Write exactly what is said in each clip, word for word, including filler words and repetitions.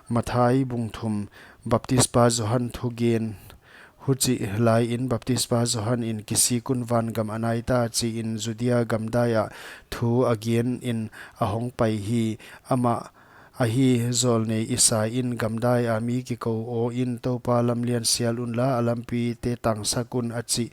Matthai bung thum. Baptispa Johan thugen. Huchih laiin Baptispa Johan in kisik un vangam a naita chiin Judea gamdai ah thu a genin a hongpai hi. Amah ahi, jawlnei Isai in, gamdai a mi kikou aw in, Toupa lamlian sial unla, a lampite tangsak un, a chi,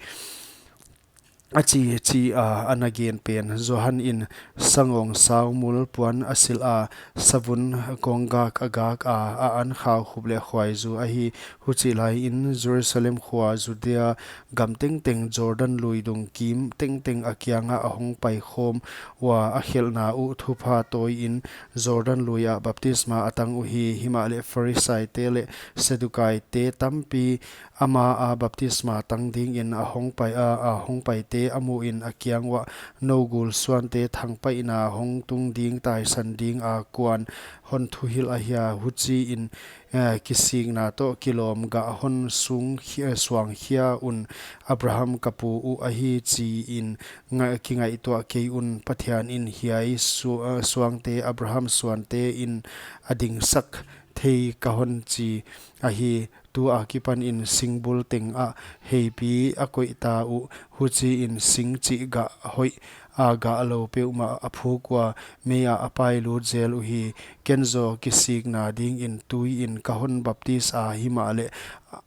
a chi, chi a ana gen pen. Johan in sangawngsau mul puan a silh a, savun kawnggak a gak a, a an khau khup leh khuaizu ahi. Huchih laiin Jerusalem khua, Judea gam tengteng, Jordan lui dung kim tengteng a kiangah a hongpai khawm ua, a khelhna uh thupha tawiin Jordan lui ah baptisma a tang uhi. Himahleh Pharisaite leh Saddukaite tampi ama a baptisma tang dingin a hongpai a, a hongpaite a muin a kiang uah, Nou gul suante thangpaihna hong tung ding, taisan ding a kuan hon thuhilh ahia? Huchiin, eh, kisikna toh kilawm gah hon sung khi-, eh, suang khia un, Abraham ka pu uh ahi chiin ngai-, kingaihtuah kei un. Pathian in hiai su-, eh, suangte Abraham suante in a dingsak thei ka hon chi ahi. Tu akipanin singbul tengah heipi a koihta uh, huchiin sing chih gah hoih a gah lou peuhmah a phuk ua, mei ah a pailut zel uhi. Ken zaw kisikna dingin tuiin ka hon baptis a, himahleh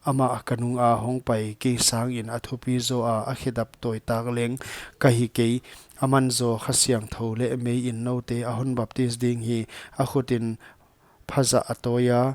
amah ka nunga hongpai kei sangin a thupi zaw a, a khedap tawitak leng ka hi kei. Aman zaw Kha Siangthou leh meiin noute a hon baptis ding hi. A khutin phazah a tawi a,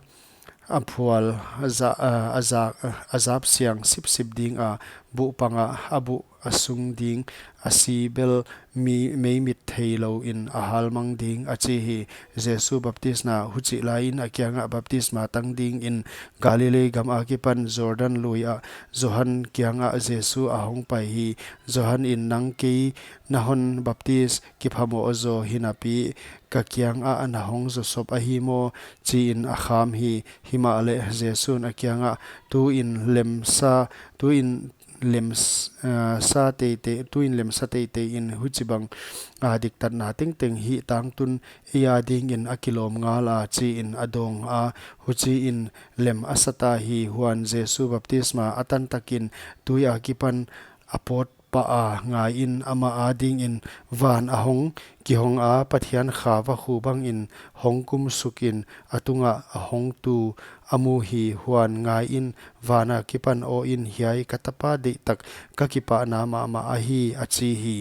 a phual a za-, a, a za-, a zap siang sipsip ding a, buh pangah a buh a sung ding, a si bel mi, mei mit thei louin a halmang ding, a chi hi. Jesu baptisna. Huchih laiin a kiangah baptisma tang dingin Galilee gam akipan Jordan lui ah Johan kiangah Jesu a hongpai hi. Johan in, Nang kei na hon baptis kiphamoh zaw hinapi ka kiangah na hong zawsop ahi maw? Chiin a kham hi. Himahleh Jesu'n a kiangah, Tuin lemsa, tuin lems-, ah, sa teitei, tuin lemsa teiteiin huchibang, ah, diktatna tengteng hih tangtun ei a dingin a kilawm ngal a, chiin a dawng a, huchiin lem a sata hi. Huan Jesu baptisma a tantakin tui akipan a pawt pah a, ngaiin, amah a dingin van a hong kihong a, Pathian Kha vakhu bangin hong kumsukin a tungah a hongtu a mu hi. Huan ngaiin, van akipan aw in, Hiai ka Tapa deihtak, ka kipahna mahmah ahi, a chi hi.